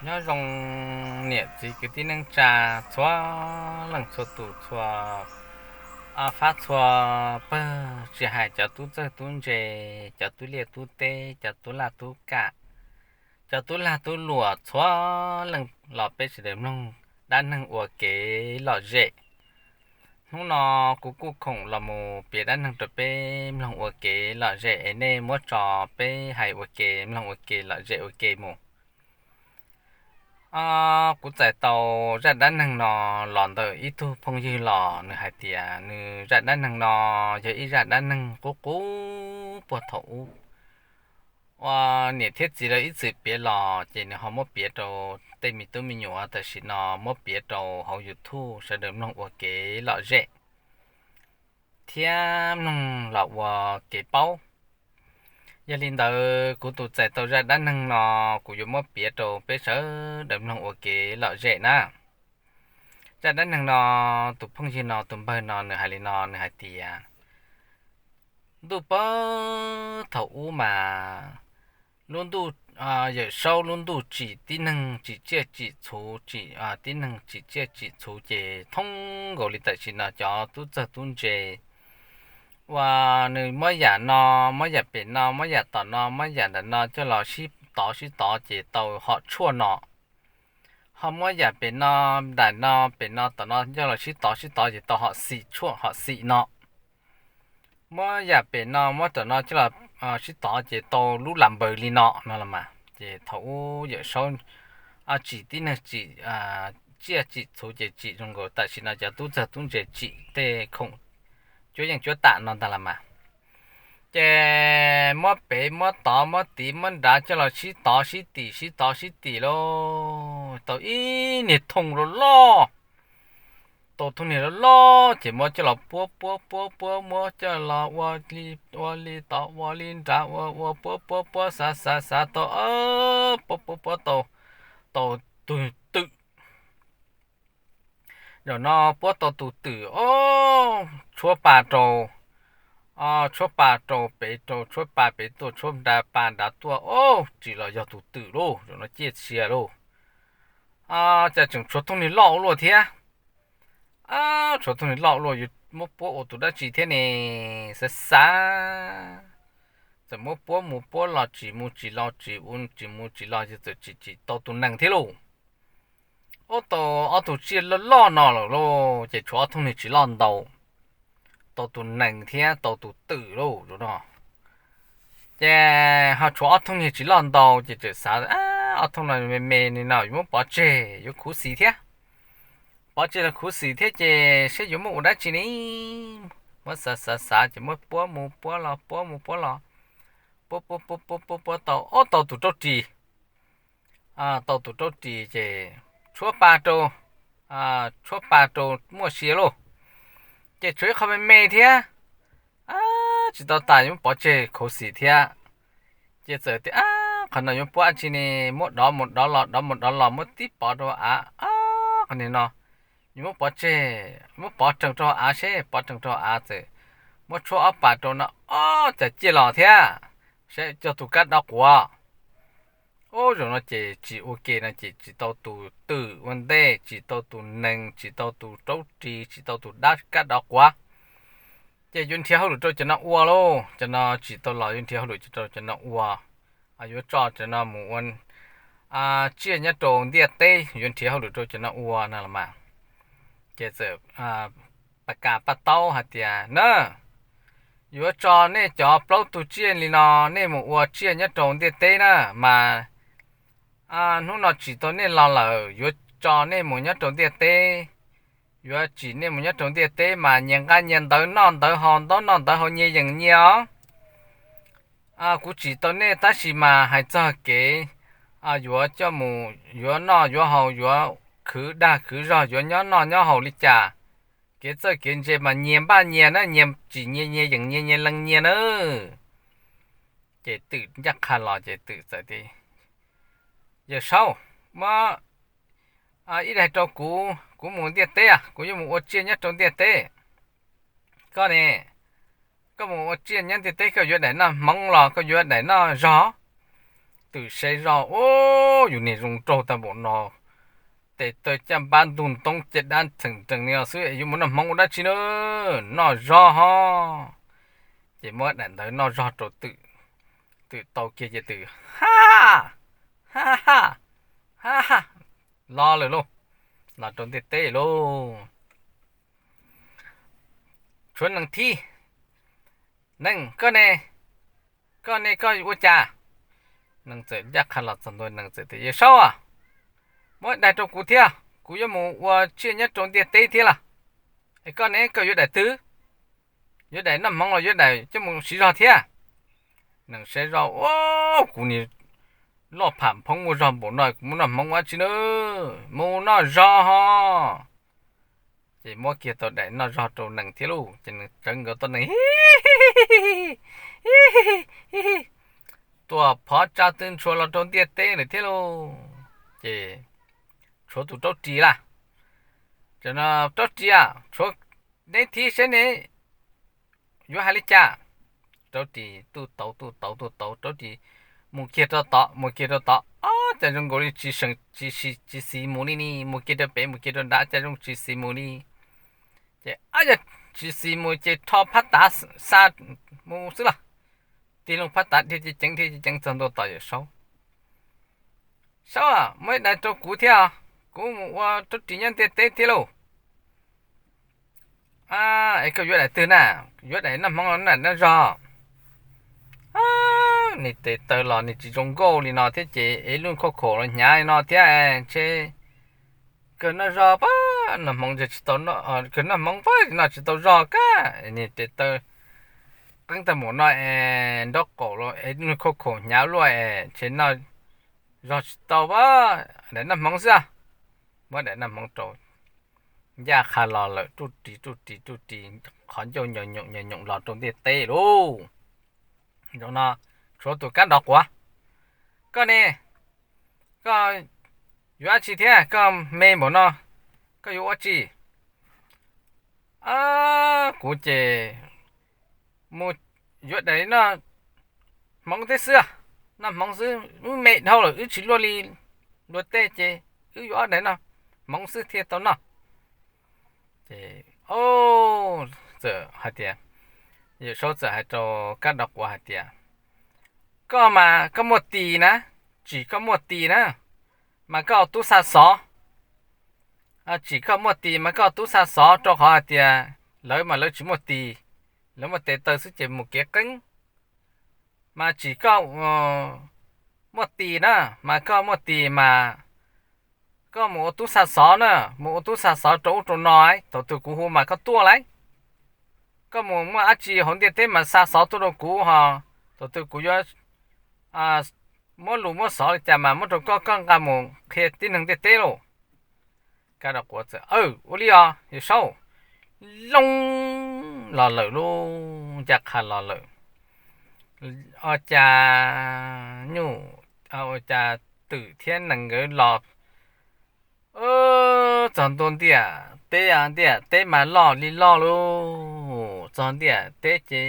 Nyob zoo niam txiv kwv tij neej tsa txhua leej txhua tus txhua fab txhua pawg, tsis hais cov tub txawg tub ntse, cov tub liaj tub teb, cov tub lag tub kam, cov tub lag tub luam txhua leej los peb sawv daws mloog dab neeg ua kev lom zem. Hnub no kuv kuj khoom los mus piav dab neeg rau peb mloog ua kev lom zem es nej muab tso peb hais ua ke mloog ua ke lom zem ua ke mus. Kuv txais tau zaj dab neeg no los ntawm ib tug phooj ywg los nws hais tias nws zaj dab neeg no yog ib zaj dab neeg qub qub puag thaum ub uas niam thiab txiv lawv ib txwm piav los ces nws ho muab piav rau tej me tub me nyuam tam sim no muab piav rau hauv YouTube sawv daws mloog ua kev lom zem thiab mloog los ua kev paub. Yog li ntawd kuv tus txais tau zaj dab neeg no kuv yuav muab piav rau peb sawv daws mloog ua kev lom zem na. Zaj dab neeg no, tus phooj ywg no tus npawg no nws hais li no, nws hais tias ntuj pab thaum ub mas lub ntuj, Yawm Saub lub ntuj tsim tib neeg tsim tsiaj tsim txhu, tib neeg tsim tsiaj tsim txhu ces thoob nkaus li tam sim no cov tub txawg tub ntse uas nws muab yam no, muab yam pem no, muab yam tom no, muab yam ntawm no coj los sib tov sib tov ces tau hom tshuaj no. Ho muab yam pem no, ntaim no, pem no tom no coj los sib tov sib tov ces tau hom xim tshuaj hom xim no. Muab yam pem no muab tom no coj los sib tov ces tau lub las npaws li no no los mas. Ces thaum ub Yawm Saub tsim tib neeg tsim tsiaj tsim txhu ces tsim zoo nkaus tam sim no cov tub txawg tub ntse tsim tej khoom cuab yeej cuab tam no ntag los mas. Ces muab pem muab tod muab tid muab nrad coj los sib tov sib tim sib tov sib tim lauj, tau ib niag thooj loj loj. Tau thooj niag loj loj ces muab coj los puab puab puab puab muab coj los ua li, ua li tod ua li nrad ua ua puab puab puab xav xav xav tau, puab puab puab tau, tau tus twm. Zaum no puab tau tus twm, o, tshuab pa rau, tshuab pa rau pem rau tshuab pa pem tuaj tshuab nra pa nrad tuaj, o, tsis los yog tus twm lauj, zaum no ciaj sia lauj. Cas tseem tshuav thooj niag loj ua luaj thiab. Tshuav thooj niag loj ua luaj yuav muab puab ua tus dab tsi thiab ne? Xav xav, txawm muab puab mus puab los tsis mus tsis los tsis ua tsis mus tsis los yog txawm tsis tsim tau tus nees thiab lauj. Ua tau ob tug tsiaj loj loj no lawm lauj ces tshuav ob thooj niag tsis loj ntau, tau tus nees thiab tau tus twm lauj no. Ces ho tshuav ob thooj niag tsis loj ntau ces txawm xav, ob thooj no me me li no yuav muab pov tseg yuav khuv xim thiab. Pov tseg los khuv xim thiab ces saib yuav muab ua dab tsi ne. Muab xav xav xav ces muab puab mus puab los puab mus puab los, puab puab puab puab puab tau ob tau tus raub ris. Tau tus raub ris ces tshuab pa rau, tshuab pa rau muaj sia lauj. Ces tshuav ib qho me me thiab, tsis tau tas yuav muab pov tseg khuv xim thiab. Ces txawm tias, qhov no yuav puab dab tsi ne? Muab dov mus dov los dov mus dov los muab tib pov rau av, qhov no yuav muab pov tseg, muab pov reeg rau av seb, pov reeg rau av txawm muab tshuab ob pa rau no, o, cas ciaj los thiab, saib cog tus kab dov quav. Ub, zaum no ces tsis ua ke no ces tsis tau tus twm ua ntej, tsis tau tus nees, tsis tau tus raub ris, tsis tau tus dab kab dov quav. Ces yuav nrhiav hauj lwm rau cov no ua lauj, cov no tsis tau los yuav nrhiav hauj lwm rau cov no ua. Yuav tso cov no mus ua tsiaj nyob rau ntiaj teb, yuav nrhiav hauj lwm rau cov no ua no los mas. Ces txawm pab kas pab taub hais tias na, yuav tso nej cov plaub tug tsiaj li no nej mus ua tsiaj nyob rau ntiaj teb na, mas hnub no tsim tau nej los lawm yuav tso nej mus nyob rau ntiaj teb, yuav tsim nej mus nyob rau ntiaj teb mas nyias nqa nyias ntawv noj ntawv haus, ntaub noj ntawv haus, nyias yeem nyias os. Kuv tsim tau nej tab sis mas hais txog kev yuav coj mus yuav noj yuav haus, yuav khwv dag khwv zog, yuav nyob noj nyob haus li cas, kev txawj kev ntse mas nyias npaj nyias na, nyias tsim nyias, nyias yeem nyias, nyias lees nyias na. Ces twm ncaj qha los ces twm txawm tias, Yawm Saub, muab ib daim rau kuv, kuv mus ntiaj teb, kuv yuav mus ua tsiaj nyob rau ntiaj teb. Koj ne, koj mus ua tsiaj nyob ntiaj teb koj yuav daim noj hmoov los koj yuav daim noj zog? Twm saib zoj, ub, yus niag zoo nraug tag npaum no, tes taw caj npab ntug ntoob caj dab txheem nrees li no xwb es yuav mus noj hmoov ua dab tsi na? Noj zog ho. Ces muab daim ntawv noj zog rau twm, twm tau kiag ces twm ha ha ha ha ha, los lawm lauj, los rau ntiaj teb lauj. Tshuav nees thib. Nees, koj ne, koj ne koj ua cas? Nees txawm ncaj qha los txog ntua, nees txawm tias, Yawm Saub, muab daim rau kuv thiab, kuv yuav mus ua tsiaj nyob rau ntiaj teb thiab los. Es koj ne koj yuav daim twg? Yuav daim noj hmoov los yuav daim coj mus siv zog thiab? Nees saib zoj, ub, kuv niag loj pham phoob muaj zog npaum no kuv mus noj hmoov ua dab tsi na? Mus noj zog ho. Ces muab kiag tau daim noj zog rau nees thiab lauj, ces nees tsawv nkaus tau nees, tuam phov tsa tw ntshua los rau ntiaj teb lawm thiab lauj. Ces tshuav tus raub ris lawm. Raub ris, tshuav neb thib seb ne yuav hais li cas. Raub ris tuj tauv tuj tauv tuj tauv, raub ris mus kiag rau tod mus kiag rau tod, ob, cas zoo nkaus li tsis xis mus li ni, mus kiag rau pem mus kiag rau nrad cas zoo tsis xis mus li. Ces, Ab, yog tsis xis mus ces rho phab tav xa mus xwb los. Tig loo phab tav dhia ceev ceev dhia ceev ceev txog ntua tom Yawm Saub. Saub, muab ib daim rau kuv thiab, kuv mus ua raub ris nyob ntiaj teb thiab lauj. Es koj yuav daim twg na? Yuav daim noj hmoov los daim noj zog? Nws tes taw los nws tsis zoo nkauj li no thiab ces es lub khauj khaum los hnyav li no thiab, ntshe kawg noj zog pab, noj hmoov tsis tau, kawg noj hmoov pab noj tsis tau zog kab. Nws tes taw qeeb tag mus no es nraub qaum los es lub khauj khaum hnyav luaj es ntshe noj zog tsis tau pab, daim noj hmoov xwb. Muab daim noj hmoov rau, ncaj qha los lawm, ruj ris ruj ris ruj ris, qhov ncauj nyoos nyoos nyoos nyoos los rau ntiaj teb lauj. Zaum no tshuav tus kab nrov quav. Koj ne, koj yuav dab tsi thiab? Koj me npaum no, koj yuav ua dab tsi? Kuv ces mus yuav daim noj hmoov tib xwb, noj hmoov xwb, wb me dhau lawm, wb tsis luaj li luag tej ces wb yuav ob daim noj hmoov xwb thiaj tau noj. Ces txawm hais tias, Yawm Saub txawm hais rau kab nrov quav hais tias, Koj mas koj muaj tis na, tsim koj muaj tis na, mas koj ua tub xa xov. Tsim koj muaj tis mas koj ua tub xa xov, rau qhov hais tias lawv mas lawv tsis muaj tis, lawv muaj tes taw xwb ces mus kev qeeb. Mas tsim koj muaj tis na, mas koj muaj tis mas koj mus ua tub xa xov na, mus ua tub xa xov rau ub rau no, thaum twg kuv hu mas koj tuaj lauj. Koj mus muaj dab tsi hauv ntiaj teb mas xa xov tuaj rau kuv ho, thaum twg kuv yuav muab lus muab xov li cas mas muab rau koj, koj nqa mus qhia tib neeg ntiaj teb lauj. Kab nrov quav txawm, Aw, ua li os Yawm Saub. Loo los lawm lauj, ncaj qha los lawm. Ua cas nyuj, ua cas twm thiab nees nkawd los txog ntua ntiaj teb, ntiaj teb mas loj li loj lauj, txog ntiaj teb ces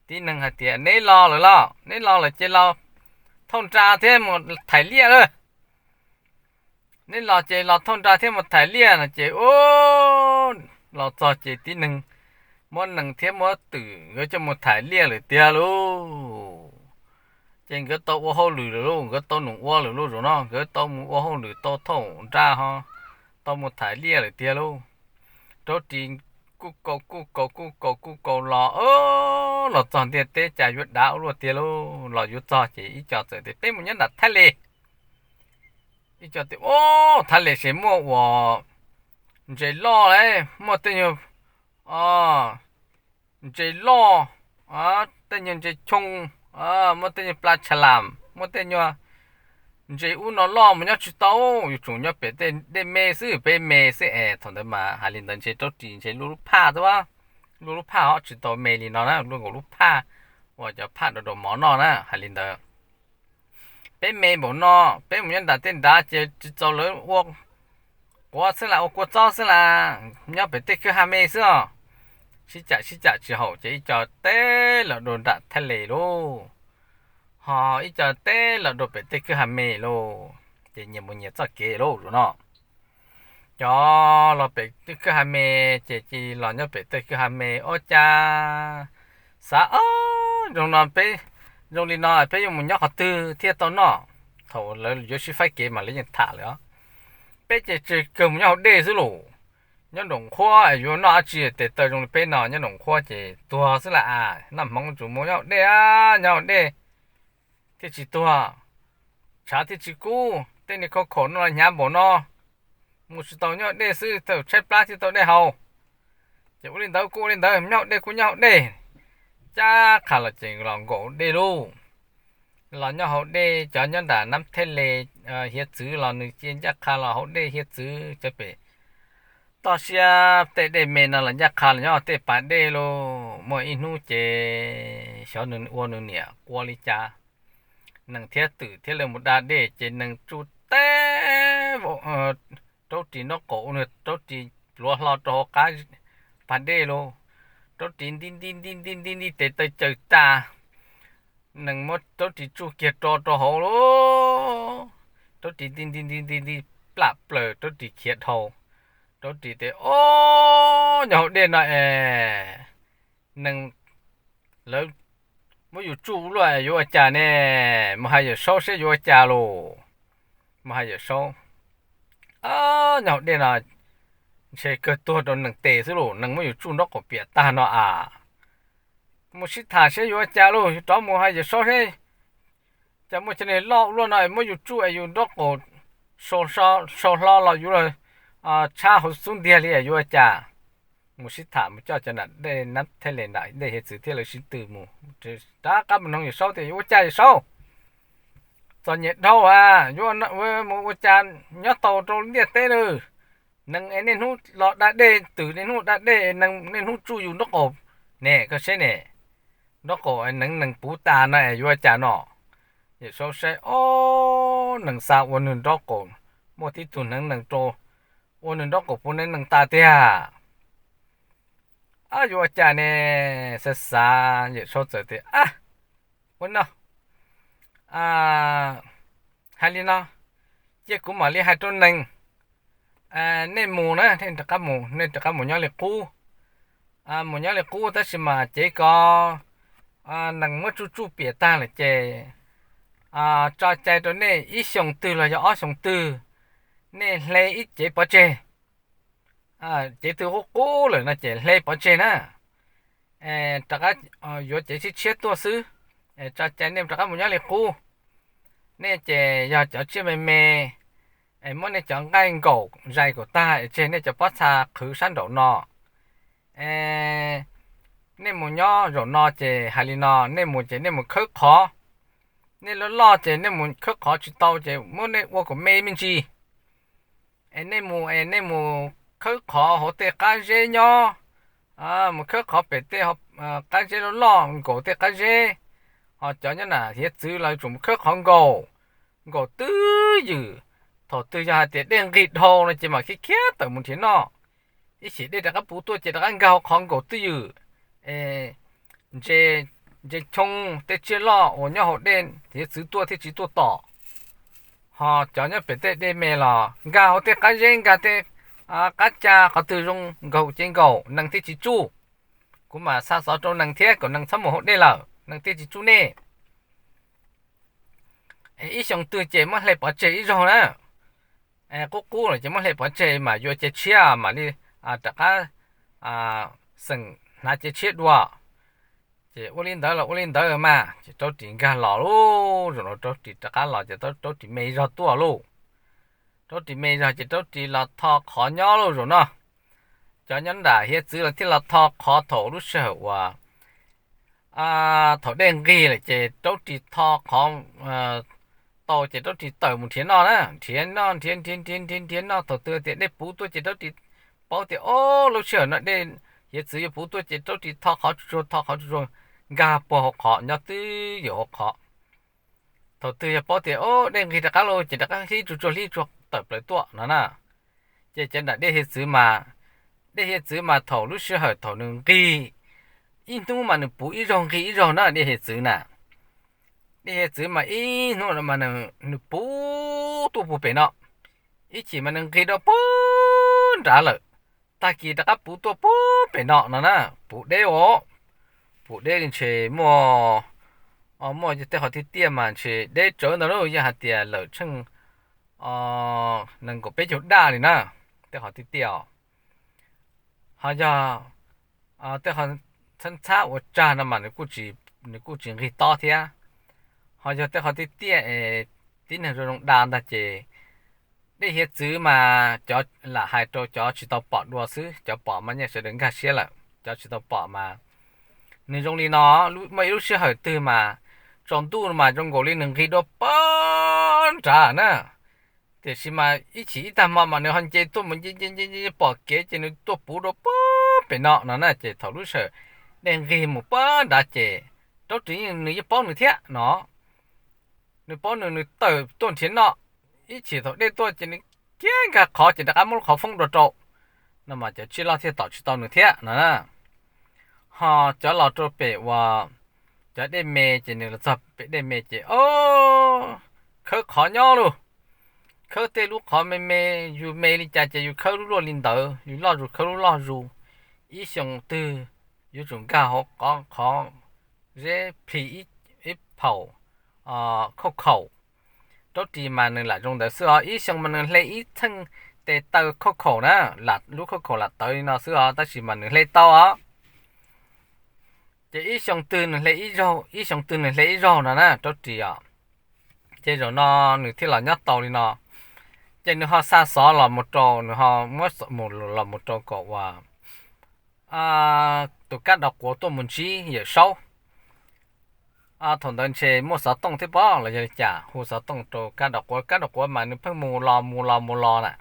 tib neeg hais tias, Neb los lawm los? Neb los lawm ces los thauj nra thiab mus thaiv liaj lawm. Neb los ces los thauj nra thiab mus thaiv liaj no ces, los txog ces tib neeg muab nees thiab muab twm nkawd coj mus thaiv liaj lawm tiag lauj. Ces nkawd tau ua hauj lwm lawm lauj, nkawd tau num ua lawm lauj, zaum no nkawd tau mus ua hauj lwm tau thauj nra ho tau mus thaiv liaj lawm tiag lauj. Raub ris kuj kaus kuj kaus kuj kaus kuj kaus los, los txog ntiaj teb cas yuav dav ua luaj tiag lauj. Los yuav txog ces ib co txawm tias, Peb mus nyob nram Thaib Les. Ib co tias, Au, Thaib Les ces muaj uas ntses loj lauj, muaj tej nyuag ntses loj, tej nyuag ntses choo, muaj tej nyuag pla tsha lam, muaj tej nyuag ntses ub no loj mas nyob tsis tau, yuav tsum nyob pem tej dej me xwb, peb me xwb es. Thaum ntawd mas hais li ntawd ntshe raub ris ntshe luaj lub phaj xwb, luaj lub phaj ho tsis tau me li no na, luaj nkaus lub phaj uas cov phaj rau rau mov noj na. Hais li ntawd, Peb me npaum no, peb mus nyob nram tej nrad ces tsis txaus lawv ua quav xwb las, ua kua txob xwb las, nyob pem tej kwj ha me xwb os. Sib cam sib cam tsis haum ces ib co teb los dua nram Thaib Les lauj. ho ib co teb los rau pem tej kwj ha me lauj, ces nyias mus nyias txoj kev lauj zaum no. Cov los pem kwj ha me, ces cia li los nyob pem tej kwj ha me ua cas xav, o, zoo no peb, zoo li no peb yuav mus nyob qhov twg thiaj tau noj. Thaum lawv yuav sib faib kev mas lawv yeej tham lawm os. Peb ces tseg kawg mus nyob hauv dej xwb lauj. Nyob nraum qhuab yuav noj dab tsi tes taw zoo li peb no nyob nraum qhuab ces tuag xwb las as. Noj hmoov tsum mus nyob hauv dej, nyob hauv dej thiaj tsis tuag, tshav thiaj tsis kub. Tej niag khau khaum no los hnyav npaum no, mus tsis tau nyob hauv dej xwb, thaum tshaib plab thiaj tau dej haus. Ces ua li ntawd kuj ua li ntawd, nyob hauv dej kuj nyob hauv dej. Ncaj qha los ces los nkaum dej lauj. Los nyob hauv dej, cov nyob nram Nab Thej Les, hiav txwv los nws cia ncaj qha los hauv dej hiav txwv cov pem toj siab tej dej me no los ncaj qha los nyob tej pas dej lauj. Muaj ib hnub ces xyov nws ua nws niam qua li cas, nees thiab twm thiab lawv mus da dej ces nees tsuj teb rab ris nraub qaum, rab ris pluav hlo rau hauv qab pas dej lauj. Rab ris nti nti nti nti nti nti tes taw caws tas, nees muab rab ris tsuj kiag ro rau hauv lauj. Rab ris nti nti nti nti nti plam plaws, rab ris khiav dhau. Rab ris tias, Ob, nyob hauv dej no es nees, lawv muab yus tsuj luaj, yuav ua cas ne? Mus hais Yawm Saub seb yuav ua cas lauj. Mus hais Yawm Saub, Ob, nyob hauv dej no ntshe kawg tuag rau nees tes xwb lauj, nees muab yus tsuj nraub qaum piam tag no as. Mus sib tham seb yuav ua cas lauj, rov mus hais Yawm Saub seb cas muaj cov niag loj ua luaj no muab yus tsuj es yus nraub qaum sau hlo los yuav luag tshab hauv xub ntiag li yuav ua cas. Mus sib tham mus coj cov nram dej Nab Thej Les nram dej hiav txwv thiab lawv sib tw mus, rov qab mus noog Yawm Saub tias yuav ua cas Yawm Saub. Txom nyem dhau as, yuav mus ua cas nyob tau rau ntiaj teb na. Nees es niaj hnub los da dej, twm niaj hnub da dej, nees niaj hnub tsuj yus nraub qaum ne, koj saib ne, nraub qaum nees nees puv tas no es yuav ua cas no. Yawm Saub saib, Ob, nees xa ua nws nraub qaum, muaj tib tug nees nees rau, ua nws nraub qaum puv nees nees tas tiag. Ab, yuav ua cas ne? Xav xav Yawm Saub txawm tias, Ab, ua no, hais li no, cia kuv mam li hais rau nees, nej mus na, nej rov qab mus nyob li qub. Mus nyob li qub tab sis mas cev ko nees muab tsuj tsuj piam tag lawm ces tso cai rau nej ib xyoos twg los yog ob xyoos twg, nej hle ib cev pov tseg. Cev twg qub qub lawm no ces hle pov tseg na, rov qab yuav cev tshiab tshiab tuaj xwb, tso cai nej rov qab mus nyob li qub. Nej ces yog cov tsiaj me me, es muab nej cov nqaij nkaum zais kom tag es tseg nej cov pob txha qhwv sab nraum no. Nej mus nyob zaum no ces hais li no, nej mus ces nej mus khawb qhov. Nej loj loj ces nej mus khawb qhov tsis tau ces muab nej ua kom me me ntsis. Es nej mus es nej mus khawb qhov hauv tej qab zeb nyob, mus khawb qhov pem tej qab zeb loj loj nkaum tej qab zeb. Ho cov nyob nram hiav txwv los yuav tsum mus khawb qhov nkaum, nkaum twj ywm. Thaum twg yog hais tias dej nqig dhau no ces mam khiav khiav tawm mus nrhiav noj. Ib chim dej rov qab puv tuaj ces rov qab nkag hauv qhov nkaum twj ywm, ntse choo tej tsiaj loj uas nyob hauv dej hiav txwv tuaj thiaj tsis tuaj tom. Ho cov nyob pem tej dej me los nkag hauv tej qab zeb, nkag tej qab ca, qhov twg zoo nkaum ces nkaum, nees thiaj tsis tsuj. Kuv mam xa xov rau nees thiab kom nees txhob mus hauv dej lawm, nees thiaj tsis tsuj nej. Ib xyoo twg ces muab hle pov tseg ib zaug na. Qub qub lawm ces muab hle pov tseg mas yuav cev tshiab mam li rov qab xeem hnav cev tshiab dua. Ces ua li ntawd los ua li ntawd mas ces rab ris nkag los lauj. Zaum no rab ris rov qab los ces rab ris me zog tuaj lauj. Rab ris me zog ces rab ris los tho qhov nyob lauj zaum no. Cov nyob nram hiav txwv los thiaj los tho qhov thaum lub sij hawm uas thaum dej nqig lawm ces rab ris tho qhov tau ces rab ris tawm mus nrhiav noj na, nrhiav noj nrhiav nrhiav nrhiav nrhiav noj. Thaum twg tias dej puv tuaj ces rab ris paub tias, o, lub sij hawm no dej hiav txwv yuav puv tuaj ces rab ris tho qhov tsuag tsuag, tho qhov tsuag tsuag, nkag puag hauv qhov, nyob twj ywm hauv qhov. Thaum twg yog paub tias, o, dej nqig rov qab lauj ces rov qab hlib tsuag tsuag hlib tsuag tawm plaws tuaj no na. Ces cov nram dej hiav txwv mas, dej hiav txwv mas thaum lub sij hawm thaum nws nqig, ib hnub mas nws puv ib zaug nqig ib zaug na dej hiav txwv na. Dej hiav txwv mas ib hnub no mas nws puv tuaj puag pem no, ib chim mas nws nqis dua puag nrad lawm, tag kis rov qab puv tuaj puag pem no no na. Puv deb os, puv deb li ntshe muaj, muaj tej qhov tiaj tiaj mas ntshe deb tsawv ntag lauj, yeej hais tias lawm tsheej nees nkaum peb caug daj li na, tej qhov tiaj tiaj os. Ho yog tej qhov txhab txhab ua tsag no mas nws kuj tsis nqig tob thiab. Ho yog tej qhov tiaj tiaj es tib neeg zoo zoo da ntag ces dej hiav txwv mas cov lam hais rau cov tsis tau pom dua xwb, cov pom mas yeej sawv daws nkag siab lawm, cov tsis tau pom mas nws zoo li no, muaj ib lub sij hawm twg mas tsaus ntuj mas zoo nkaus li nws nqis dua puag nrad na. Tiam sis mas ib chim ib tag hmo mas nws ho nce tuaj mus nce nce nce pom kev ces nws tuaj puv dua puag pem no no na, ces thaum lub sij hawm dej nqig mus puag nrad ces rab ris yeej nws yeej paub nws thiab no. Nws paub nws, nws tawm tuaj nrhiav noj, ib chim thaum dej tuaj ces nws kiag nkag qhov ces rov qab muab lub qhov foob dua rau no mas cov tsiaj loj thiaj tom tsis tau nws thiab no na. Ho cov los rau pem uas cov dej me ces nws los txog pem dej me ces o khawb qhov nyob lauj. Khawb tej lub qhov me me, yus me li cas ces yus khawb lub luaj li ntawd, yus loj zus khawb lub loj zus. Ib xyoo twg yuav tsum nkag hauv qhov zeb plhis ib phaum khauj khaum. Rab ris mas nws lam zoo ntawd xwb os, ib xyoo mas nws hle ib txheej tes taw khauj khaum na, lub khauj khaum lam tawv li no xwb os, tab sis mas nws hle tau os. Ces ib xyoo twg nws hle ib zaug, ib xyoo twg nws hle ib zaug no na rab ris os. Ces zaum no nws thiaj los nyob tau li no. Ces nws ho xa xov los mus rau, nws ho muab mus los mus rau kom uas tus kab dov quav tuaj mus ntsib Yawm Saub. Thaum ntawd ntshe muaj xov tooj thiab pob los yog li cas, hu xov tooj rau kab dov quav, kab dov quav mas nws pheej mus los mus los mus los na.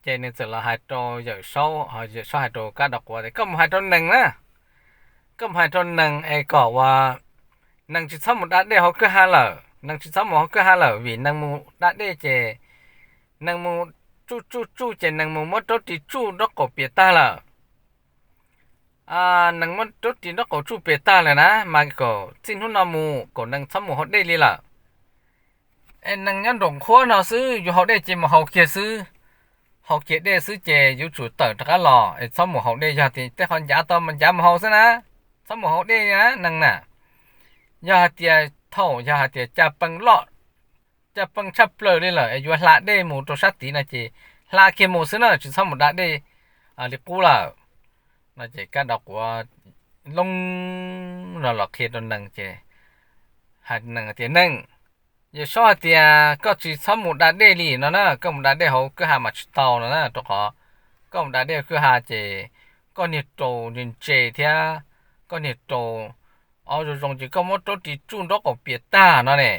Ces nws txawm los hais rau Yawm Saub, Yawm Saub hais rau kab dov quav tias koj mus hais rau nees na, koj mus hais rau nees es kom uas nees tsis txhob mus da dej hauv kwj ha lawm, nees tsis txhob mus hauv kwj ha lawm vim nees mus da dej ces nees mus tsuj tsuj tsuj ces nees mus muab rab ris tsuj nraub qaum piam tag lawm. Nees muab rab ris nraub qaum tsuj piam tag lawm na mas kom txij hnub no mus kom nees txhob mus haus dej li lawm. Es nees nyob nraum qhuab no xwb, yus haus dej ces mus haus kiag xwb, haus kiag dej xwb ces yuav tsum tawm rov qab los es txhob mus haus dej, yog tias tej qhov ncav tau mas ncav mus haus xwb na, txhob mus haus dej na nees na. Yog hais tias thaum yog hais tias cas pees loj, cas pees tshaj plaws li lawm es yuav hla dej mus rau sab tid no ces hla kiag mus xwb na, tsis txhob mus da dej li qub lawm no ces kab dov quav loo no los qhia rau nees ces hais nees tias nees, Yawm Saub hais tias koj tsis txhob mus da dej li no na, koj mus da dej hauv kwj ha mas tsis tau no na, rau qhov koj mus da dej hauv kwj ha ces koj niag raus ntse ntse thiab, koj niag raus ob zoo zoo ces koj muab rab ris tsuj nraub qaum piam tag no ne.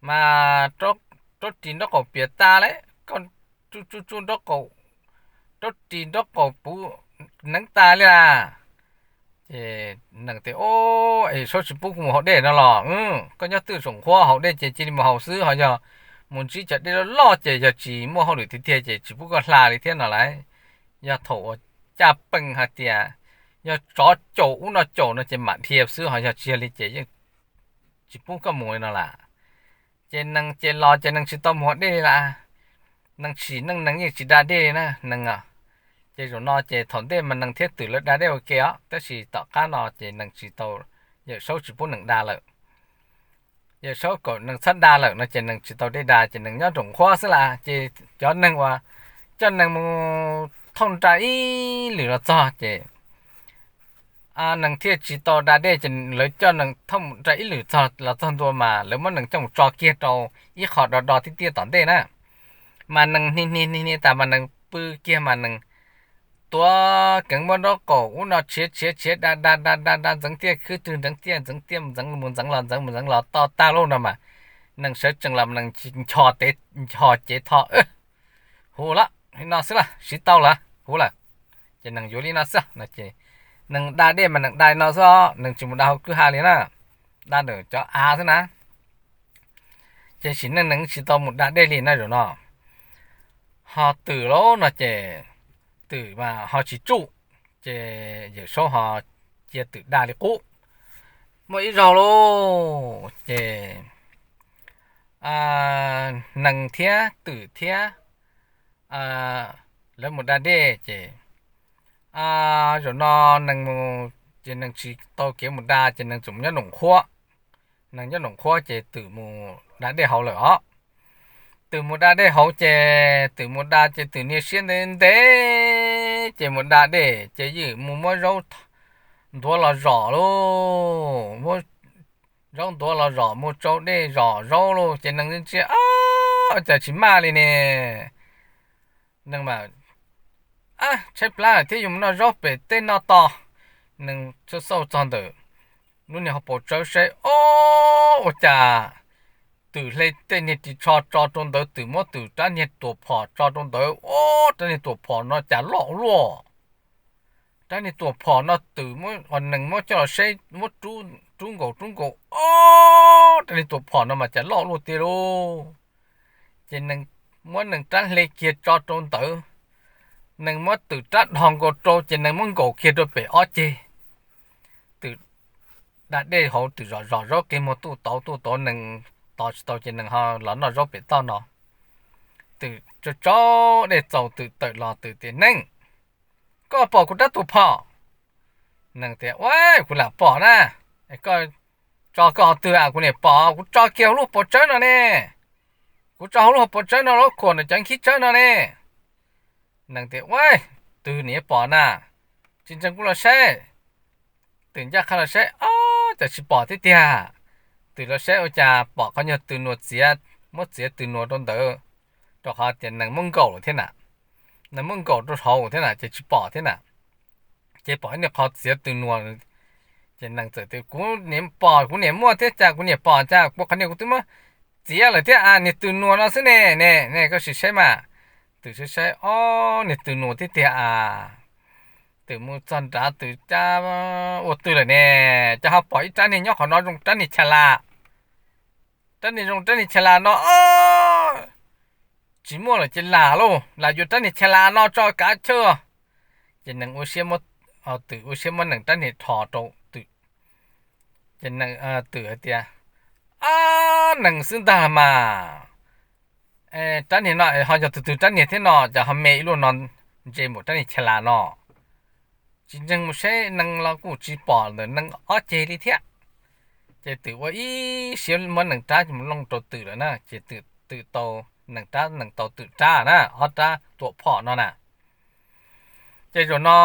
Mas rab ris nraub qaum piam tag lawm, koj tsuj tsuj tsuj nraub qaum, rab ris nraub qaum puv neev tas li las. Ces nees tias, Yawm Saub tsis pub kuv mus haus dej no los? Koj nyob twj saum qhuab haus dej ces cia li mus haus xwb, ho yog mus ntsib cov dej loj loj ces yog tsis muaj hauj lwm tiag tiag ces tsis pub koj hla li thiab no lauj. Yog thaum uas cas pees hais tias yog tsov caum ub no caum no ces mam dhia xwb, ho yog tsis yog li ces yeej tsis pub koj mus li no las. Ces nees ces los ces nees tsis tau mus haus dej li las. Nees tsim neej nees yeej tsis da dej li na nees. Ces zaum no ces thaum ntej mas nees thiab twm lawv da dej ua ke os, tab sis tom qab no ces nees tsis tau, Yawm Saub tsis pub nees da lawm. Yawm Saub kom nees txhob da lawm no ces nees tsis tau dej da ces nees nyob nraum qhuab xwb las. Ces cov neeg uas coj nees mus thauj nra ib lwm los txog ces nees thiaj tsis tau da dej ces lawv coj nees thauj mus nra ib lwm txog los txog ntua mas lawv muab nees coj mus tso kiag rau ib qho do do tiaj tiaj tom ntej na. Mas nees hni hni hni hni tas mas nees pw kiag mas nees tuav keev muab nraub qaum ub no tshiav tshiav tshiav da da da da da ntxeev tiaj khwb twg ntxeev tiaj ntxeev tiaj mus ntxeev mus ntxeev los ntxeev mus ntxeev los to tag lauj no mas nees sawv tsees los nees ncho cev tho, Huv lawm, li no xwb lawm, siv tau lawm, huv lawm. Ces nees yuav li no xwb no ces nees da dej mas nees da li no xwb, nees tsis mus da hauv kwj ha li na, da ntawm cov av xwb na. Ces sim neej nees tsis tau mus da dej li na zaum no. Ho twm lauj no ces twm mas ho tsis tsuj, ces Yawm Saub ho cia twm da li qub. muaj ib zaug lauj ces Nees thiab Twm thiab lawv mus da dej ces zaum no Nees mus ces Nees tsis tau kev mus da ces Nees txawm mus nyob Noom Qhuab. Nees nyob Noom Qhuab ces Twm mus da dej hauv lawm os. Twm mus da dej hauv ces Twm mus da ces Twm niag siab ntev ntev ces mus da dej ces ywm mus muab zaub ntuav los zom lauj, muab zaub ntuav los zom, mus tsau dej zom zaub lauj ces Nees ntsia, Ab, cas tsis maj li ne? Nees mas tshaib plab thiab yuav mus noj zaub pem teb noj tos. Nees xauj xauj txog ntawm lub niag hauv paus tsawb saib, Ob, ua cas Twm hle tej niag ris tsho tso rau ntawd, Twm muab Twm rab niag tuam phom tso rau ntawd, Ob, rab niag tuam phom no cas loj luaj. Rab niag tuam phom no Twm, Nees muab coj los saib, muab rub nkaus rub nkaus, Ob, rab niag tuam phom no mas cas loj luaj tiag lauj. Ces Nees muab Nees rab hle kiag tso rau ntawd, Nees muab Twm rab dhos nkaus rau ces Nees muab nkaum kiag rau pem ob ceg. Twm da dej hauv, Twm zom zom zaub qi muag tuj tauv tuj tauv, Nees tos tsis tau ces Nees ho los noj zaub pem toj no. Twm tsaus tsaus dej txaus Twm tawm los, Twm tias, Nees, koj pom kuv rab tuam phom? Nees tias, Ua, kuv lam pom na. Koj tso koj qhov twg a? Kuv niam pom, kuv tso kiag hauv lub paus tsawb no ne. Kuv tso hauv lub hauv paus tsawb no, lub khuam ntawm cov nkhib tsawb no ne. Nees tias, Ua, twg niam pom na? Tsis ntseeg kuv los saib. Twm ncaj qha los saib, Ob, cas tsis pom thiab tiag. Twm los saib ua cas pom qhov nyuag tw nuas txiav, muab txiav tw nuas rau ntawd, rau qhov tias Nees muab nkaum lawm thiab na. Nees muab nkaum rau hauv thiab na ces tsis pom thiab na. Ces pom ib niag qhov txiav tw nuas. Ces Nees txawm tias, Kuv niam pom, kuv niam muaj thiab cas, kuv niam pom cas, kuv qhov niag kuv twb muab txiav lawm thiab a, niag tw nuas no xwb ne, ne, ne koj sim saib mas. Twm saib saib, Ob, niag tw nuas thiab tiag a. Twm mus txog nrad Twm, Cas ua twg lawm ne? Cas ho pom ib rab niag nyob qhov no zoo rab niag chas las. Rab niag zoo rab niag chas las no, Ob, tsis muaj lawm ces lam lauj, lam yuav rab niag chas las no tso kav chawj. Ces Nees ua siab, Twm ua siab muab Nees rab niag dhos rau Twm. Ces Twm hais tias, Ab, Nees xwb ntag mas. Rab niag no ho yog tus twg rab niag thiab no, cas ho me ib luaj no, ntse npaum rab niag chas las no. Tsis ntseeg mus saib, Nees los kuj tsis pom ntawm Nees ob ceg li thiab. Ces Twm ua ib siab muab Nees rab mus looj rau Twm lawm na, ces Twm tau Nees rab, Nees tau Twm rab na, ob rab tuam phom no na. Ces zaum no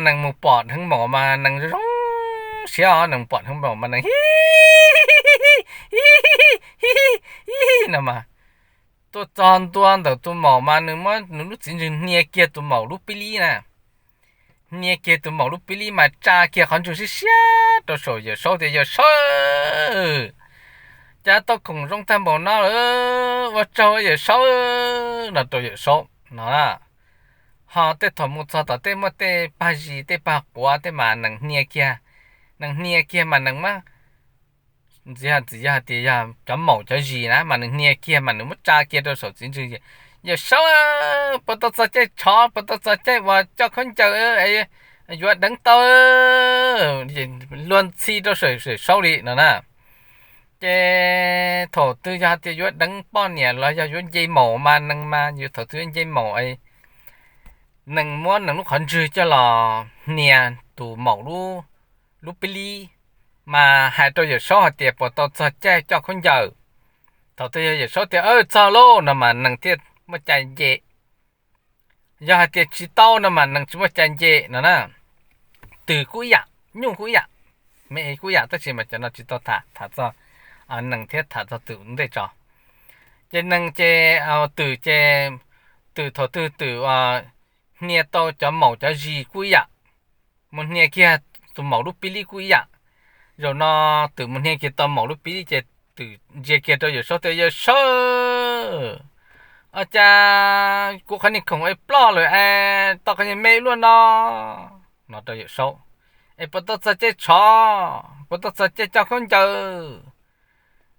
Nees mus pom dheev maum mas Nees zoo zoo siab os, Nees mus pom dheev maum mas Nees hi hi hi no mas. Tuaj txog ntua ntawm tus maum mas nws muab nws lub txiv ntswg hnia kiag tus maum lub pib lib na. Hnia kiag tus maum lub pib lib mas tsa kiag qhov ntswg siab siab rau saum Yawm Saub tias, Yawm Saub, cas tau khoom zoo tag npaum no lawm, ua tsaug Yawm Saub, no rau Yawm Saub no. Ho tej thaum mus txog tom tej muaj tej pag zis tej pag quav tej mas Nees hnia kiag, Nees hnia kiag mas Nees muab, ntxiv, ntxiv yog hais tias yog cov maum cov zis na mas Nees hnia kiag mas Nees muab tsa kiag rau saum txiv ntswg, Yawm Saub, puas tau txog caij tshov, puas tau txog caij uas coj khaub ncaws yuav deev tau, luag ntxhi rau saum Yawm Saub li no na. Ces thaum twg yog hais tias yuav deev poj niam los yog yuav nce maum mas Nees mas yus thaum twg yuav nce maum, Nees muab Nees lub qhov ntswg coj los hnia tus maum lub pib lib mas hais rau Yawm Saub hais tias puas tau txog caij coj khaub ncaws. Thaum twg yog Yawm Saub tias, Aw, txog lauj, no mas Nees thiaj muaj cai nce. Yog hais tias tsis tau no mas Nees tsis muaj cai nce no na. Twm kuj ib yam, Nyuj kuj ib yam, me kuj ib yam, tab sis mas cov no tsis tau tham, tham txog Nees thiab tham txog Twm ntej tso. Ces Nees ces, Twm ces, Twm thaum twg Twm hnia tau cov maum cov zis kuj ib yam, mus hnia kiag tus maum lub pib lib kuj ib yam. Zaum no Twm mus hnia kiag tau maum lub pib lib ces Twm ntsia kiag rau Yawm Saub tias, Yawm Saub, ua cas kuv qhov niag khoom es ploj lawm es tau qhov niag me luaj no, no rau Yawm Saub, es puas tau txog caij tshov, puas tau txog caij coj khaub ncaws.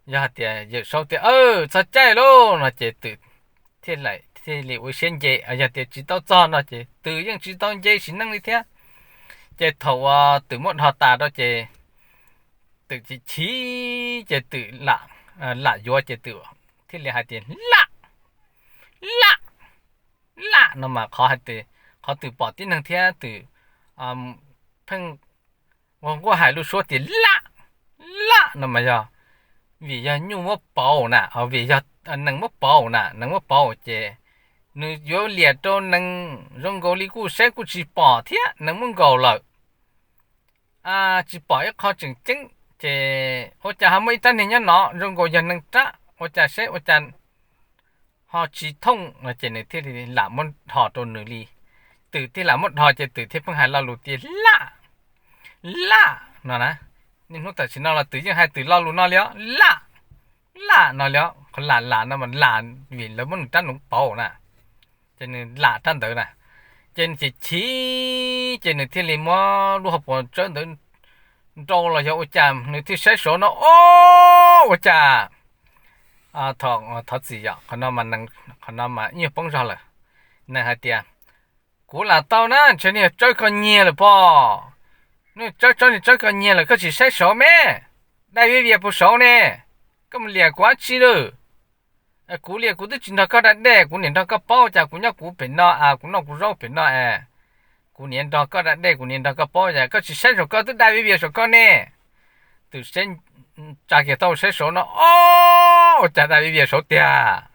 Yog hais tias Yawm Saub tias, Aw, txog caij lauj, no ces Twm thiaj li ua siab nce. Yog tias tsis tau txog no ces Twm yeej tsis tau nce sim neej li thiab. Ces thaum uas Twm muab dhos tas rau ces twm chim chim ces twm lam yuav ces twm thiaj li hais tias laj, laj, laj no mas qhov hais tias, qhov twm pom tib neeg thiab twm pheej nquag nquag hais lub suab tias laj, laj no mas yog vim yog nyuj muab pauv na, vim yog nees muab pauv na, nees muab pauv ces nws yuav liam rau nees zoo nkaus li kuj saib kuj tsis pom thiab nees muab nkaus lawm, tsis pom ib qho tseem ceeb ces ua cas ho muaj ib rab niag nyob no zoo nkaus yog nees rab, ua cas saib ua cas ho tsis thooj no ces nws thiaj li lam muab dhos rau nws li. Twm thiaj lam muab dhos ces twm thiaj pheej hais lo lus tias laj, laj no na. Niaj hnub tam sim no los twm yeej hais twm lo lus no li os, laj, laj no li os. Qhov lam lam no mas lam vim lawv muab nws rab noov pauv na, ces nws lam rab ntawd na, ces nws chim chim ces nws thiaj li muab lub hauv paus tsawb ntawd nrau los yog ua cas nws thiaj saib saud no, o, ua cas, thov txim yom, qhov no mas ib nyuag poob zog lawm. Nees hais tias kuv lam tau na, ntshe niag tsawb koj nyiag lawm pob, niag tsawb, tsawb niag tsawb koj nyiag lawm koj tsis saib saud me, dai viav vias puas saud ne, koj mus liam kuv dab tsi lawm? Kuv li kuv twb tsis nrog koj da dej, kuv niam nrog koj paub cas kuv nyob kuv pem no, kuv noj kuv zaub pem no es kuv niam nrog koj da dej, kuv niam nrog koj paub cas koj tsis saib saum koj twb dai viav vias saum koj ne. Twm saib, tsa kiag tau saib saud no, o, ua cas dai viav vias saud tiag.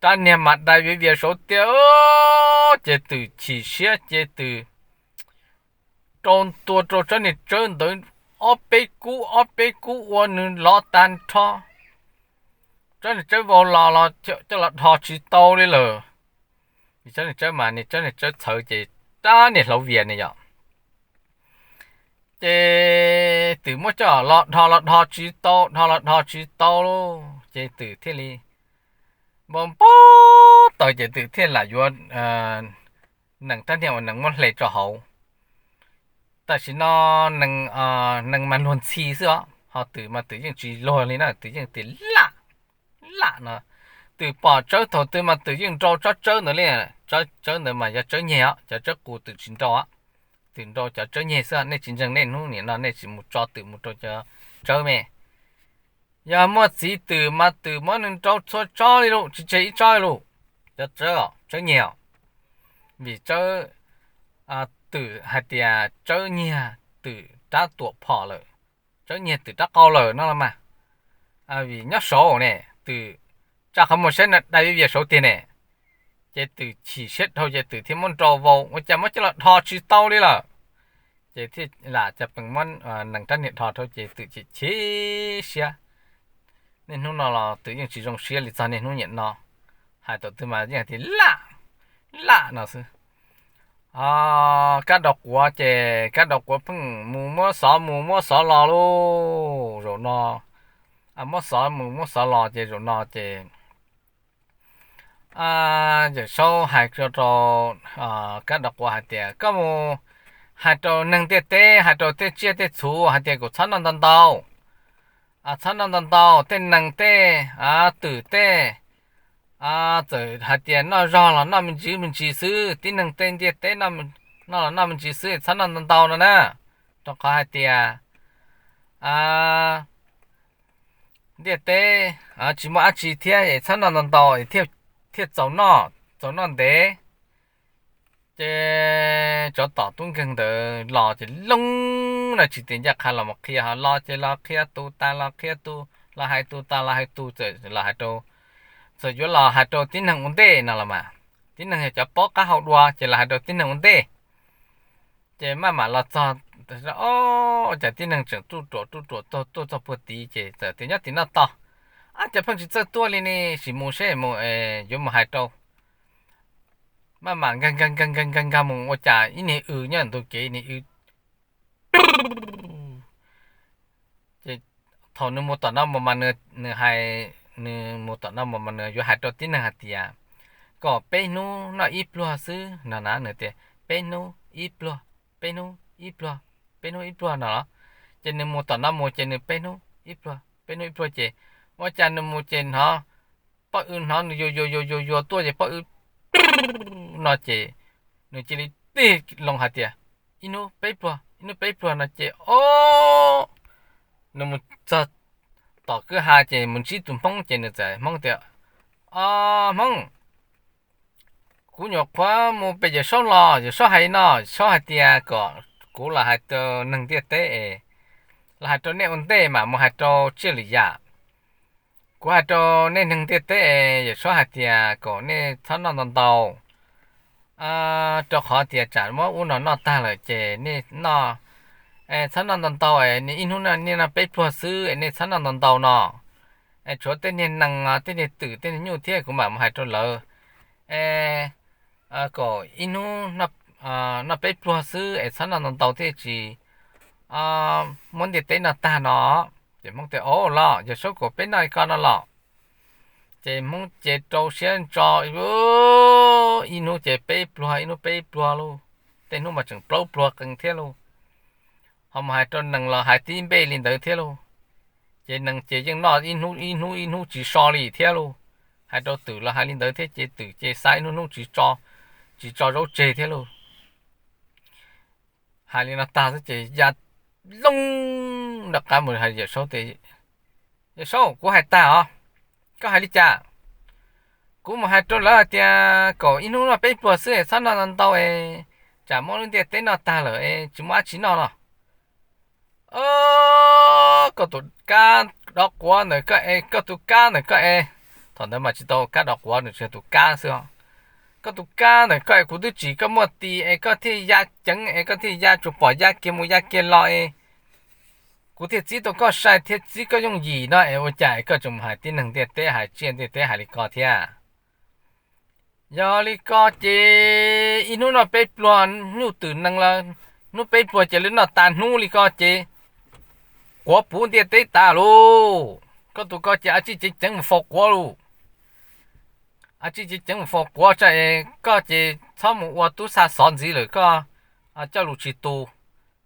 Rab niag mas dai viav vias saud tiag, ces twm chim siab ces twm rau ntua rau tsawb niag tsawb ntawd ob peb kub, ob peb kub ua nws lov tag nrho. Tsawb niag tsawb vau los los coj los dhos tsis tau li lawm. Tsawb niag tsawb mas niag tsawb niag tsawb txhawv ces rab niag hlauv vias ne yom. Ces twm muab coj los dhos los dhos tsis tau, dhos los dhos tsis tau lauj, ces twm thiaj li npau npau taws ces twm thiaj lam yuav nees rab niag uas nees muab hle tso hauv. Tam sim no nees mas luag ntxhi xwb os, ho twm mas twm yeej tsis luag li na, twm yeej tias laj, laj no. Twm pom tsawb thaum twg mas twm yeej nrau tsob tsawb ntawd li. Tsawb ntawd mas yog tsawb nyeg os, cov tsawb qus twm tsis nrau. Twm nrau cov tsawb nyeg xwb, nej tsis ntseeg nej hnub nim no nej tsis mus tso twm mus rau cov tsawb me. Yog muaj txiv twm mas twm muab nws nrau txhua tsob li lauj, tsis tseg ib tsob li lauj. Cov tsawb os, tsawb nyeg os. Vim tsawb, twm hais tias tsawb nyeg twm rab tuam phom lawm, tsawb nyeg twm rab qau lawm no los mas. Vim nyob saud ne, twm tsa qhov muag saib no dai viav vias saud tiag ne. Ces twm chim siab dhau ces twm thiaj muab nrau vau, ua cas muab coj los dhos tsis tau li lawm. Ces thiaj lam cas pees muab nees rab niag dhos rau ces twm chim chim siab. Niaj hnub no los twm yeej tsis zoo siab li txog niaj hnub niam no. Hais thaum twg mas yeej hais tias laj, laj no xwb. Kab daus quav ces kab daus quav pheej mus muab xov mus muab xov los lauj. Zaum no muab xov mus muab xov los ces zaum no ces Yawm Saub hais rau kab daus quav hais tias koj mus hais rau neeg ntiaj teb, hais rau tej tsiaj tej txhu hais tias kom txhob noj ntau ntau, txhob noj ntau ntau, tej nees tej twm tej txawm hais tias noj zog los noj me ntsis me ntsis xwb, tib neeg tej ntiaj teb noj los noj me ntsis xwb, txhob noj ntau ntau no na. Rau qhov hais tias ntiaj teb tsis muaj dab tsi thiab es txhob noj ntau ntau thiaj txaus noj, txaus noj ntev. Ces tsov tom tub nkeeg ntawd los ces loo no tsis tias ncaj qha los mus qhia, ho los ces los qhia tus tas los qhia tus, los hais tus tas los hais tus, txawm los hais rau, txawm yuav los hais rau tib neeg ua ntej no los mas, tib neeg yog cov paub qab hau dua ces los hais rau tib neeg ua ntej. Ces maj mam los txog, o, cas tib neeg tseem ruj ruam ruj ruam tuaj txog puag tid ces txawm tias nyob tim no tos, ab, cas pheej tsis txawj tuaj li ne, sim mus seb mus yuav mus hais rau. Maj mam nkag nkag nkag nkag nkag nkag mus ua cas ib niag w nyob ntug kev, ib niag w. Ces thaum nws mus tom no mus mas nws hais, nws mus tom no mus mas nws yuav hais rau tib neeg hais tias kom peb hnub noj ib pluag xwb no na, nws tias peb hnub ib pluag, peb hnub ib pluag, peb hnub ib pluag no los. Ces nws mus tom no mus ces nws peb hnub ib pluag, peb hnub ib pluag ces ua cas nws mus ces hnov poj w hnov nws yuav yuav yuav yuav yuav tuaj ces poj w no ces nws cia li tig loo hais tias ib hnub peb pluag, ib hnub peb pluag no ces o, nws mus txog tom kwj ha ces mus ntsib tus Hmoob ces nws txawm Hmoob tias, O Hmoob, kuv nyuam qhuav mus pem Yawm Saub los, Yawm Saub hais no, Yawm Saub hais tias kom kuv los hais rau neeg ntiaj teb es, los hais rau nej ua ntej mam mus hais rau tsiaj lwm yam. Kuv hais rau nej neeg ntiaj teb es Yawm Saub hais tias kom nej txhob noj ntau ntau, rau qhov tias tsam muab ub no noj tag lawm ces nej noj, txhob noj ntau ntau, ib hnub nej noj peb pluag xwb es nej txhob noj ntau ntau no. Tshuav tej niag nees, tej niag twm, tej niag nyuj thiab kuv mam mus hais rau lawv kom ib hnub noj peb pluag xwb es txhob noj ntau ntau thiaj tsis muab ntiaj teb noj tag no. Ces Hmoob tias, O los, Yawm Saub kom peb noj li ko no los. Ces Hmoob ces rau siab ntso, ib hnub ces peb pluag, ib hnub peb pluag lauj, tej hnub mas tseem plaub pluag qees thiab lauj. Ho mus hais rau nees los hais tib npe li ntawd thiab lauj. Ces nees ces yeej noj ib hnub ib hnub ib hnub tsis so li thiab lauj. Hais rau twm los hais li ntawd thiab ces twm ces xa ib hnub hnub tsis tso, tsis tso zaub tseg thiab lauj. Hais li no tag xwb ces ya loo nram qab mus hais Yawm Saub tias, Yawm Saub, kuv hais tag os, koj hais li cas? Kuv mus hais rau lawv hais tias kom ib hnub noj peb pluag xwb es txhob noj ntau ntau es tsam muab lub ntiaj teb noj tag lawm es tsis muaj dab tsi noj no. Koj tus kab dov quav ntawm koj es, koj tus kab ntawm koj es, thaum ntawd mas tsis tau kab dov quav, nws tsis yog tus kab xwb os. Koj tus kab ntawm koj es kuv twb tsim koj muaj tis es koj thiaj ya ceev es koj thiaj ya tsuas pom ya kiag mus ya kiag los es kuv thiaj txib tau koj sai thiab txib koj yooj yim no es ua cas es koj tseem mus hais tib neeg ntiaj teb, hais tsiaj ntiaj teb hais li ko thiab? Yog li ko ces ib hnub noj peb pluag, nyuj twm nees los hnub peb pluag ces lawv noj tas hnub li ko ces quav puv ntiaj teb tas lauj. Koj tus ko ces a tsij ceev ceev mus faus quav lauj. A tsij ceev ceev mus faus quav tso es koj ces txhob mus ua tub xa xov ntxiv lawm, koj coj lus tsis tu.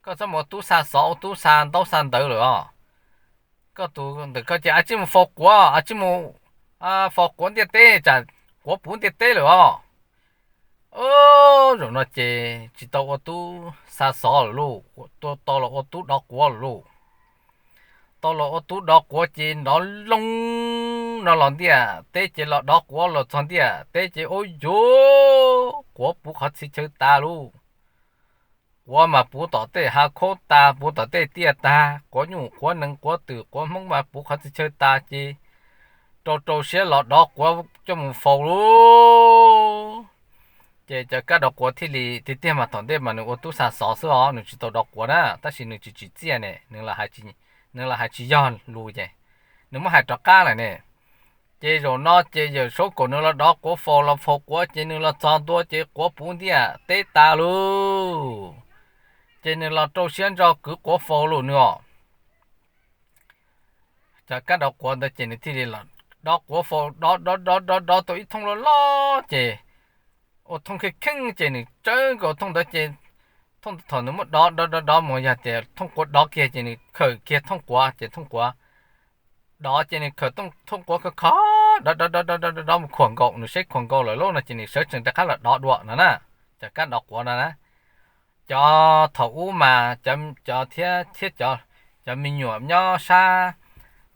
Koj txhob mus ua tub xa xov, ua tub xa ntaub xa ntawv lawm os. Koj tus ntawm koj ces a tsij mus faus quav, a tsij mus faus quav ntiaj teb tsam quav puv ntiaj teb lawm os. Zaum no ces tsis tau ua tub xa xov lawm lauj, tau los ua tub dov quav lawm lauj. Tau los ua tub dov quav ces nrov loo no los ntiaj teb ces los dov quav los txog ntiaj teb ces ua yuv, quav puv qhov txhia chaw tas lauj. Quav mas puv tom tej hav khaub tas, puv tom tej tiaj tag, quav nyuj quav nees quav twm quav Hmoob mas puv qhov txhia chaw tas ces rau rau siab los dov quav coj mus faus lauj. Ces cov kab dov quav thiaj li, tiag tiag mas thaum ntej mas nws ua tub xa xov xwb os, nws tsis tau dov quav na, tab sis nws tsis tsim txiaj ne, nws los hais tsis yog lus ces nws muab hais rov qab lawm ne. Ces zaum no ces Yawm Saub kom nws los dov quav faus, los faus quav ces nws los txog ntua ces quav puv ntiaj teb tas lauj. Ces nws los rau siab ntso kwv quav faus lauj nws os. Cov kab dov quav ntawd ces nws thiaj li los dov quav faus, dov dov dov dov dov tau ib thooj loj loj ces ua thooj kheej kheej ces nws tsawb nkaus thooj ntawd ces thooj thaum nws muab dov dov dov dov mus yog tias thooj quav dov kiag ces nws khawm kiag thooj quav ces thooj quav dov ces nws khawm thooj quav khov khov dov dov dov dov dov mus khuam nkaus, nws saib khuam nkaus lawm lauj no ces nws sawv tsees rov qab los dov dua no na. Cov kab dov quav no na, cov thaum ub mas cov thiab thiab cov, cov me nyuam nyob sab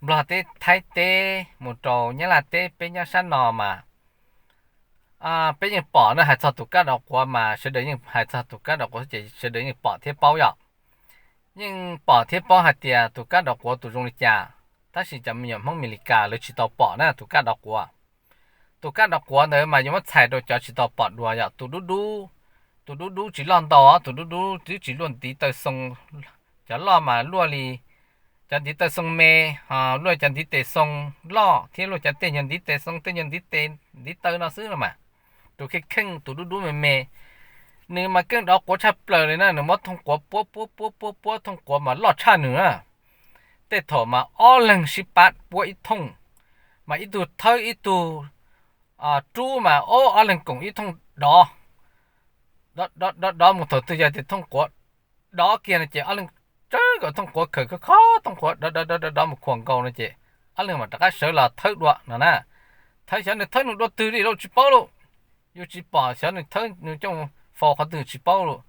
Nplog teb, Thaib teb mus rau Nyab Laj teb, peb nyob sab no mas peb yeej pom na, hais txog tus kab dov quav mas sawv daws yeej hais txog tus kab dov quav ces sawv daws yeej pom thiab paub yom. Yeej pom thiab paub hais tias tus kab dov quav tus zoo li cas, tab sis cov me nyuam Hmoob Amelikas lawv tsis tau pom na tus kab dov quav. Tus kab dov quav ntawd mas yuav muab txhais rau cov tsis tau pom dua yom, tus dub dub, tus dub dub tsis loj ntau, tus dub dub twb tsis luaj ntiv taw xoo, cov loj mas luaj li cov ntiv taw xoo me, luaj cov ntiv tes xoo loj thiab luaj cov tej nyuag ntiv tes xoo, tej nyuag ntiv tes ntiv taw no xwb no mas. Tus kheej kheej tus dub dub me me, nws mas keej dov quav tshaj plaws li na, nws muab thooj quav puab puab puab puab puab thooj quav mas loj tshaj nws na. Tej thaum mas ob leeg sib pab puab ib thooj, mas ib tug thawb ib tug rub mas ob, ob leeg koom ib thooj dov, dov dov dov mus thaum twg yog tias thooj quav dov kiag no ces ob leeg tsawb nkaus thooj quav, khawm khov khov thooj quav dov dov dov dov mus khuam nkaus no ces ob leeg mam rov qab sawv los thawb dua no na. Thawb xyov nws thawb nws dua twg li lauj tsis paub lauj. Yus tsis pom xyov nws thawb nws coj faus qhov twg tsis paub lauj.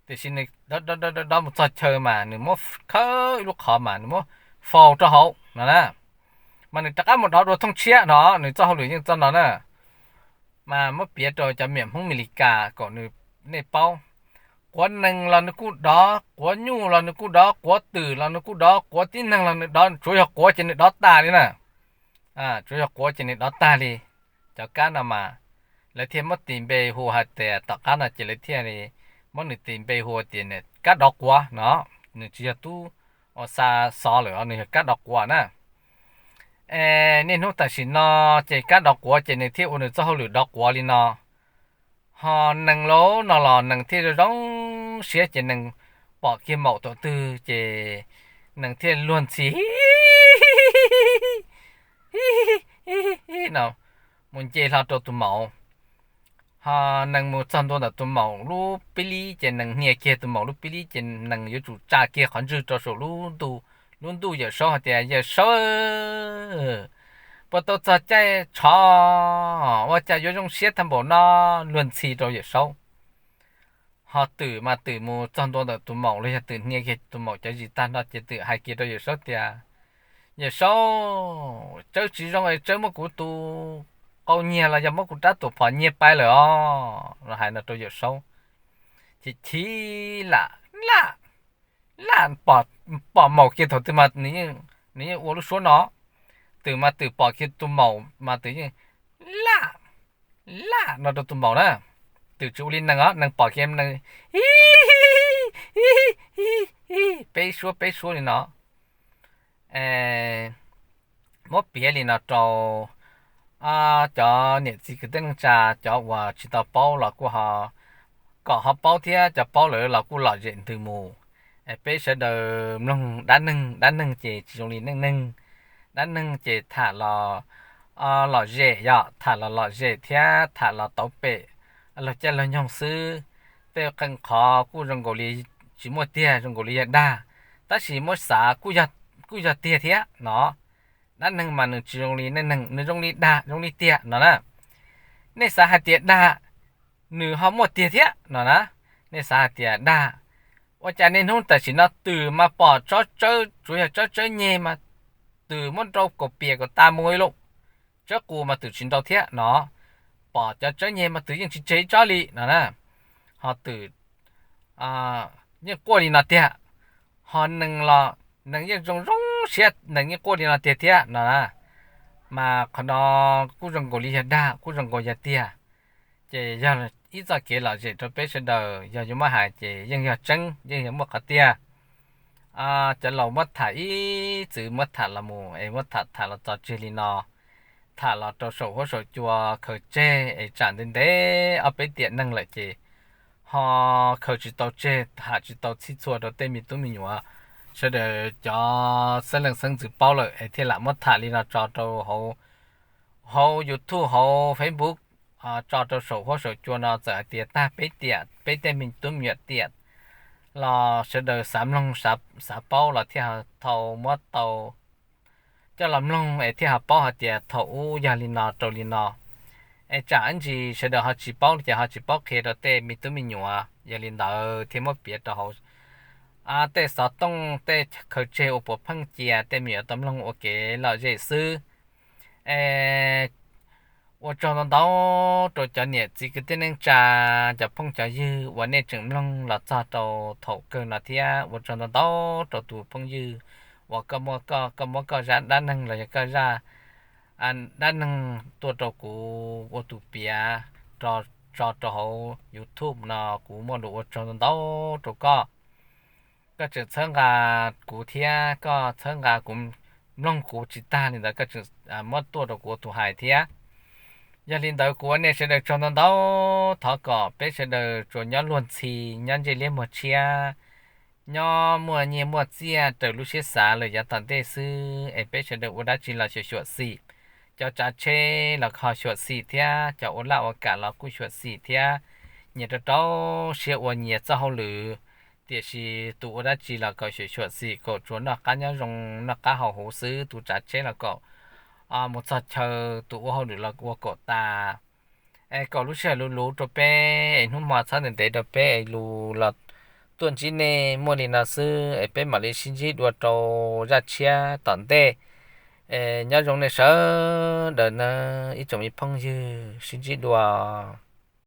Tiam sis nws dov dov dov mus txog chaw mas nws muab khawb ib lub qhov mas nws muab faus rau hauv no na. Mas nws rov qab mus dov dua thooj tshiab no, nws txoj hauj lwm yeej txog no na. Mas muab piav rau cov me nyuam Hmoob Amelikas kom nws, nej paub, quav nees los nws kuj dov, quav nyuj los nws kuj dov, quav twm los nws kuj dov, quav tib neeg los nws dov, tsuav yog quav ces nws dov tag li na. Tsuav yog quav ces nws dov tag li. Cov kab no mas lawv thiaj muab tis npe hu hais tias, tom qab no ces lawv thiaj li muab nws tis npe hu tias kab dov quav no. Nws tsis yog tub uas xa xov lawm, nws yog kab dov quav na. Niaj hnub tam sim no ces kab dov quav ces nws thiaj ua nws txoj hauj lwm dov quav li no. Ho nees lauj no los nees thiaj zoo zoo siab ces nees pom kiag maum tom twg ces nees thiaj luag ntxhi no mus nce hlo rau tus maum. Ho nees mus txog ntua ntawm tus maum lub pib lib ces nees hnia kiag tus maum lub pib lib ces nees yuav tsum tsa kiag qhov ntswg rau saum lub ntuj, lub ntuj Yawm Saub hais tias, Yawm Saub, puas tau txog caij tshov, ua cas yuav zoo siab tag npaum no? Luag ntxhi rau Yawm Saub. Ho twm mas twm mus txog ntua ntawm tus maum los yog twm hnia kiag tus maum cov zis tag nrho ces twm hais kiag rau Yawm Saub tias, Yawm Saub, tsawb tsis zoo es tsawb muab kuv tus qau nyiag los yog muab kuv rab tuam phom nyiag pais lawm os, no hais no rau Yawm Saub. Ces chim lam lam lam pom maum kiag thaum twg mas nws yeej ua lub suab no. Twm mas twm pom kiag tus maum mas twm yeej lam lam no rau tus maum na. Twm tsis ua li nees os, nees pom kiag nees peb suab peb suab li no. Muab piav li no rau cov niam txiv kwv tij neej tsa, cov uas tsis tau paub los kuj ho, kom ho paub thiab, cov paub lawm los kuj lom zem ntws mus. Peb sawv daws mloog dab neeg, dab neeg ces tsis zoo li neej neeg. Dab neeg ces tham los lom zem, yog tham los lom zem thiab tham los tauv pem luag caij luag nyoog xwb. Tej qee qhov kuj zoo nkaus li tsis muaj tiag, zoo nkaus li yog dag, tab sis muab xav kuj yog tiag thiab no. Dab neeg mas nws tsis zoo li neej neeg, nws zoo li dag zoo li tiag no na. Nej xav hais tias dag, nws ho muaj tiag thiab no na. Nej xav hais tias dag, ua cas niaj hnub tam sim no twm mas pom tsob tsawb, tsuav yog tsob tsawb nyeg mas twm muab nrau kaum piam kaum tas mus ib lub, tsawb qus mas twm tsis nrau thiab no. Pom cov tsawb nyeg mas twm yeej tsis tseg ib tsob li no na. Ho twm yeej quaj li no tiag. Ho nees los nees yeej zoo zoo siab, nees yeej quaj li no tiag thiab no na. Mas qhov no kuj zoo nkaus li yog dag, kuj zoo nkaus yog tiag. Ces yog ib txoj kev lom zem rau peb sawv daws, yog yuav muab hais ces yeej yog tseeb, yeej yog muaj qhov tiag. Cov laus muab tham ib txwm muab tham los mus es muab tham tham los txog tseg li no, tham los rau saum huab saum cua khaws tseg es tsam ntev ntev ob peb tiam neeg lawm ces ho khaws tsis tau tseg, tham tsis tau txhij txhua rau tej me tub me nyuam, sawv daws cov xeeb leej xeeb ntxwv paub lawm es thiaj lam muab tham li no tso rau hauv YouTube, hauv Facebook, tso rau saum huab saum cua no. Txawm hais tias tag peb tiam, peb tej me tub me nyuam tiam los sawv daws xav mloog, xav paub los thiaj ho tau muab tau coj los mloog es thiaj ho paub hais tias thaum ub yog li no rau li no. Es tsam ib ntsis sawv daws ho tsis paub ces ho tsis paub qhia rau tej me tub me nyuam. Yog li ntawd thiaj muab piav rau hauv tej xov tooj, tej khaws tseg ua puav pheej cia tej me nyuam tau mloog ua kev lom zem xwb. Es ua tsaug ntau ntau rau cov niam txiv kwv tij neej tsa, cov phooj cov ywg uas nej tseem mloog los txog rau thaum kawg no thiab ua tsaug ntau ntau rau tus phooj ywg uas koj muab koj, koj muab koj zaj dab neeg los yog koj zaj dab neeg tuaj rau kuv ua tus piav tso rau hauv YouTube no, kuv muaj lus ua tsaug ntau ntau rau koj. Koj tseem txhawb nqa kuv thiab koj txhawb nqa kuv, mloog kuv tsis tag li ntawd koj tseem muab tuaj rau kuv ua tus hais thiab. Yog li ntawd kuv ua nej sawv daws tsaug ntau ntau, thov kom peb sawv daws tsuas nyob luag ntxhi, nyob ntsej liab muag tshiab, nyob muaj nyiaj muaj txiaj raws lub siab xav lawm yav tom ntej xwb es peb sawv daws ua dab tsi los xyuam xyuam xim. Cov tsav tsheb los ho xyuam xim thiab, cov ua laj ua kam los kuj xyuam xim thiab. Nyias rau rau siab ua nyias txoj hauj lwm, tiam sis tus ua dab tsi los kom xyuam xyuam xim kom tsuas noj qab nyob zoo, noj qab haus huv xwb. Tus tsav tsheb los kom mus txog chaw, tus ua hauj lwm los ua kom tas, es kom lub sij hawm luv luv rau peb es hnub hmo txhob ntev ntev rau peb es lus los tuaj ntsib nej muaj li no xwb es peb mam li sib ntsib dua rau zaj tshiab tom ntej. Nyob zoo nej sawv daws na ib tsoom me phooj ywg, sib ntsib dua.